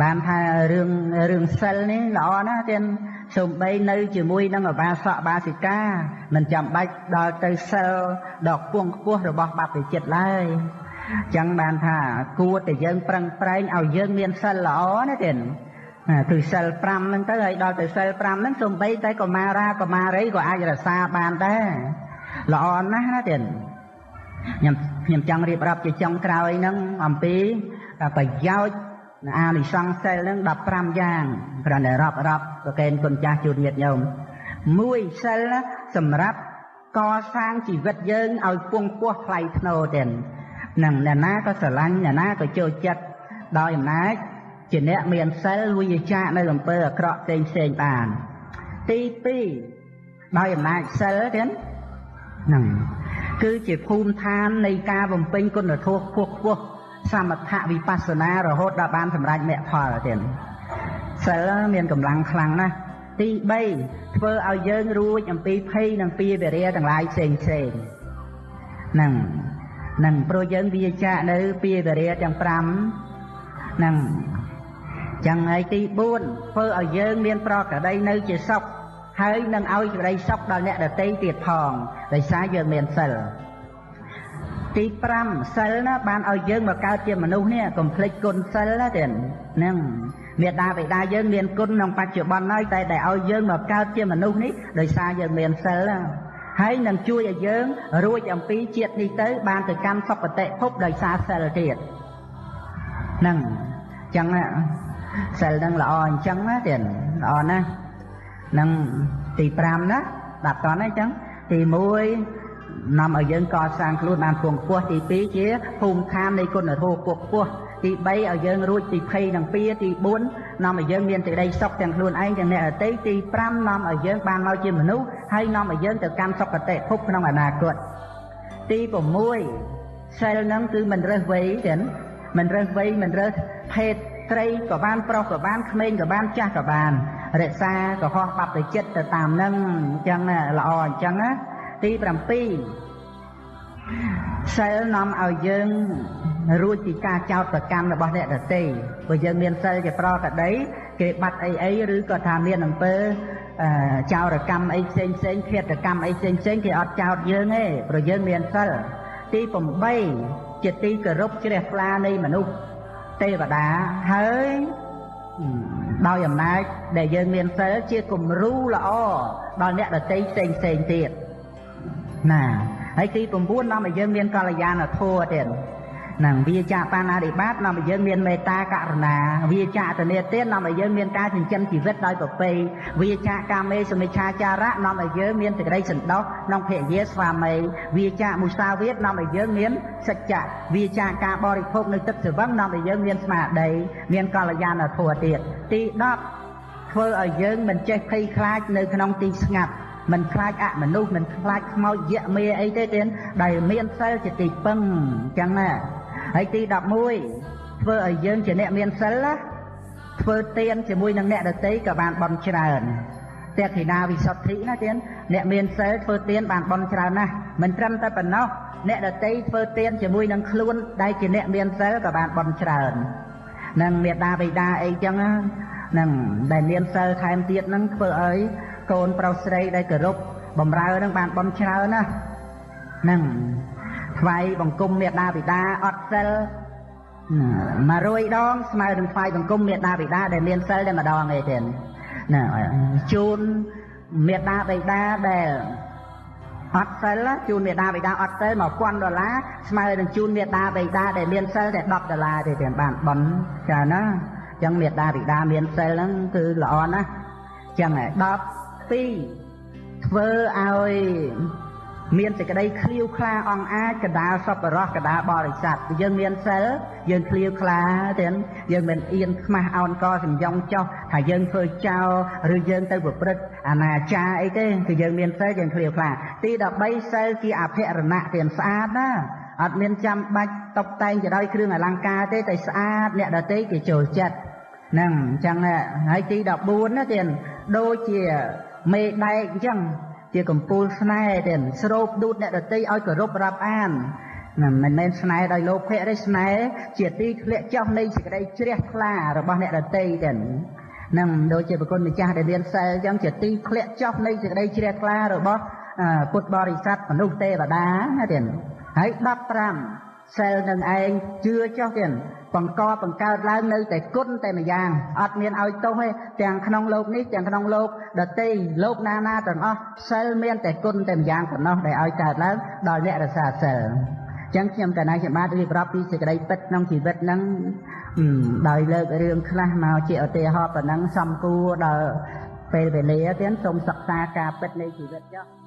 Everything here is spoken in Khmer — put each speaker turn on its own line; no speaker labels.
បានថារឿងរឿងសិលនេះល្អណាស់ទៀត សំបីនៅជាមួយនឹងអបាសកបាសិកា មិនចាំបាច់ដល់ទៅសិលដ៏ខ្ពង់ខ្ពស់របស់បព្វជិតឡើយ។ ចឹងបានថាគួរតែយើងប្រឹងប្រែងឲ្យយើងមានសិលល្អណាទៀត គឺសិល5ហ្នឹងទៅ ហើយដល់ទៅសិល5ហ្នឹង សំបីតែកុមារាកុមារីក៏អាចរក្សាបានដែរ ល្អណាស់ណាទៀត។ ខ្ញុំចង់រៀបរាប់ជាចុងក្រោយហ្នឹងអំពីប្រយោជន៍អានិសង្សសិលហ្នឹង15យ៉ាង គ្រាន់តែរាប់រាប់ប្រកេនគុណចាស់ជូនញាតិញោម។ មួយ សិលសម្រាប់កសាងជីវិតយើងឲ្យពងពោះថ្លៃថ្នូរទៀត នឹងអ្នកណាក៏ស្រឡាញ់ អ្នកណាក៏ចូលចិត្ត ដោយអំណាចជាអ្នកមានសិល វិជ្ជានៅអំពើអាក្រក់ផ្សេងផ្សេងបាន។ ទី2 ដោយអំណាចសិលទៀតហ្នឹង គឺជាភូមិឋាននៃការបំពេញគុណធម៌ខ្ពស់ខ្ពស់ សមថវិបស្សនា រហូតដល់បានសម្រេចមគ្គផលទៀត។ សិលមានកម្លាំងខ្លាំងណាស់។ ទី3 ធ្វើឲ្យយើងរួចអំពីភ័យនិងពីវិរិយទាំងឡាយផ្សេងផ្សេងហ្នឹងនឹង ព្រោះយើងវាចាកនៅពីវិរិយទាំង5ហ្នឹងចឹងហើយ។ ទី4 ធ្វើឲ្យយើងមានប្រកដីនៅជាសុខ ហើយនឹងឲ្យសេចក្តីសុខដល់អ្នកដទៃទៀតផង ដោយសារយើងមានសិល។ ទី5 សិលណាបានឲ្យយើងមកកើតជាមនុស្សនេះ កុំភ្លេចគុណសិលណាទៀតហ្នឹង។ មេដាបិតាយើងមានគុណក្នុងបច្ចុប្បន្នហើយ តែដែលឲ្យយើងមកកើតជាមនុស្សនេះ ដោយសារយើងមានសិល ហើយនឹងជួយឲ្យយើងរួចអំពីជាតិនេះទៅ បានទៅកាន់សុគតិភពដោយសារសិលទៀតហ្នឹង។ ចឹងសិលនឹងល្អអញ្ចឹងណាទៀត ល្អណាស់នឹង។ ទី5ណា ដាក់តនេះអញ្ចឹង។ ទី1 នាំឲ្យយើងកសាងខ្លួនបានពងខ្ពស់។ ទី2 ជាភូមិឋាននៃគុណធម៌ខ្ពស់ខ្ពស់។ ទី3 ឲ្យយើងរួចពីភ័យនិងពៀ។ ទី4 នាំឲ្យយើងមានសេចក្តីសុខទាំងខ្លួនឯងទាំងអ្នកដទៃ។ ទី5 នាំឲ្យយើងបានមកជាមនុស្ស ហើយនាំឲ្យយើងទៅកាន់សុគតិភពក្នុងអនាគត។ ទី6 សិលនឹងគឺមិនរើសវ័យទេ មិនរើសវ័យ មិនរើសភេទ ស្រីក៏បាន ប្រុសក៏បាន ក្មេងក៏បាន ចាស់ក៏បាន រក្សាកុហកបព្វជិតទៅតាមនឹងអញ្ចឹង ល្អអញ្ចឹងណា។ ទី7 សិលនាំឲ្យយើងរួចពីការចោទប្រកាន់របស់អ្នកដទៃ ព្រោះយើងមានសិលជាប្រកដី គេបាត់អីអី ឬក៏ថាមានអំពើចោរកម្មអីផ្សេងផ្សេង ឃាតកម្មអីផ្សេងផ្សេង គេអត់ចោទយើងទេ ព្រោះយើងមានសិល។ ទី8 ជាទីគោរពជ្រះថ្លានៃមនុស្សទេវតា ហើយដោយអំណាចដែលយើងមានសិល ជាគំរូល្អដល់អ្នកដទៃផ្សេងផ្សេងទៀតណា។ ហើយទី9 នាំឲ្យយើងមានកល្យាណធម៌ទៀតនឹង វាចាបាណារិបាតនាំឲ្យយើងមានមេត្តាករុណា វាចាតនេទាននាំឲ្យយើងមានការចិញ្ចឹមជីវិតដោយប្រពៃ វាចាកាមេសមិច្ឆាចារៈនាំឲ្យយើងមានសេចក្តីសន្តោសក្នុងភរិយាស្វាមី វាចាមុសាវាទនាំឲ្យយើងមានសច្ចៈ វាចាការបរិភោគនៅទឹកស្រវឹងនាំឲ្យយើងមានស្មារតី មានកល្យាណធម៌ទៀត។ ទី10 ធ្វើឲ្យយើងមិនចេះភ័យខ្លាចនៅក្នុងទីស្ងាត់ មិនខ្លាចអមនុស្ស មិនខ្លាចខ្មោចយៈមេអីទេទៀត ដែលមានសិលជាទីពឹងអញ្ចឹងណា។ ហើយទី11 ធ្វើឲ្យយើងជាអ្នកមានសិលណា ធ្វើទានជាមួយនឹងអ្នកដទៃក៏បានបន់ច្រើន តេខិណាវិសុទ្ធិណាទៀត។ អ្នកមានសិលធ្វើទានបានបន់ច្រើនណាស់ មិនត្រឹមតែប៉ុណ្ណោះ អ្នកដទៃធ្វើទានជាមួយនឹងខ្លួនដែលជាអ្នកមានសិលក៏បានបន់ច្រើន នឹងមេដាបិតាអីចឹងនឹង ដែលមានសិលថែមទៀតនឹង ធ្វើឲ្យកូនប្រុសស្រីដែលគោរពបំរើនឹងបានបន់ច្រើនណាស់ នឹងថ្វាយបង្គំមេដាបិតាអត់សិល100ដង ស្មើនឹងថ្វាយបង្គំមេដាបិតាដែលមានសិលតែម្ដងឯទេណា។ ជូនមេដាបិតាដែលអត់សិល ជូនមេដាបិតាអត់សិល1000ដុល្លារ ស្មើនឹងជូនមេដាបិតាដែលមានសិលតែ10ដុល្លារទេ បានបន់ច្រើនណា។ អញ្ចឹងមេដាបិតាមានសិលហ្នឹងគឺល្អណាស់។ អញ្ចឹង12 ធ្វើឲ្យមានសេចក្តីឃ្លាវខ្លាអង្អាចកដាលសប្បុរសកដាលបរិស័ទ។ យើងមានសិល យើងឃ្លាវខ្លាទៀត យើងមិនអៀនខ្មាស់អោនកសំយ៉ងចោះថាយើងធ្វើចោល ឬយើងទៅប្រព្រឹត្តអនាចារអីទេ គឺយើងមានសិល យើងឃ្លាវខ្លា។ ទី13 សិលជាអភិរណៈទៀត ស្អាតណា អត់មានចាំបាច់តុបតែងទៅដោយគ្រឿងអលង្ការទេ តែស្អាត អ្នកដទៃគេចូលចិត្តហ្នឹងអញ្ចឹង។ ហើយទី14ណាទៀត ដូចជាមេដែកអញ្ចឹង ជាកំពូលស្នេហ៍ទៀត ស្រូបដួតអ្នកដតីឲ្យគោរពរាប់អាន។ មិនមែនស្នេហ៍ដោយលោភៈទេស្នេហ៍ជាទីធ្លាក់ចុះនៃសេចក្តីជ្រះថ្លារបស់អ្នកដទៃទៀតនឹងដូចជាប្រគុណម្ចាស់ដែលមានសិលអញ្ចឹងជាទីធ្លាក់ចុះនៃសេចក្តីជ្រះថ្លារបស់ពុទ្ធបរិស័ទមនុស្សទេវតាណាទៀតហើយ15សិលនឹងឯងជឿចុះទៀតបង្កបង្កើតឡើងនៅតែគុណតែម្យ៉ាងអត់មានឲ្យទោសទេទាំងក្នុងលោកនេះទាំងក្នុងលោកដទៃលោកណាណាទាំងអស់សិលមានតែគុណតែម្យ៉ាងប៉ុណ្ណោះដែលឲ្យកើតឡើងដល់អ្នករក្សាសិលចឹងខ្ញុំកណាខ្ញុំបាទរៀបរាប់ពីសេចក្តីពិតក្នុងជីវិតហ្នឹងដោយលើករឿងខ្លះមកជាឧទាហរណ៍ប៉ុណ្ណឹងសំគួរដល់ពេលវេលាទៀតសូមសិក្សាការពិតនៃជីវិតចុះ។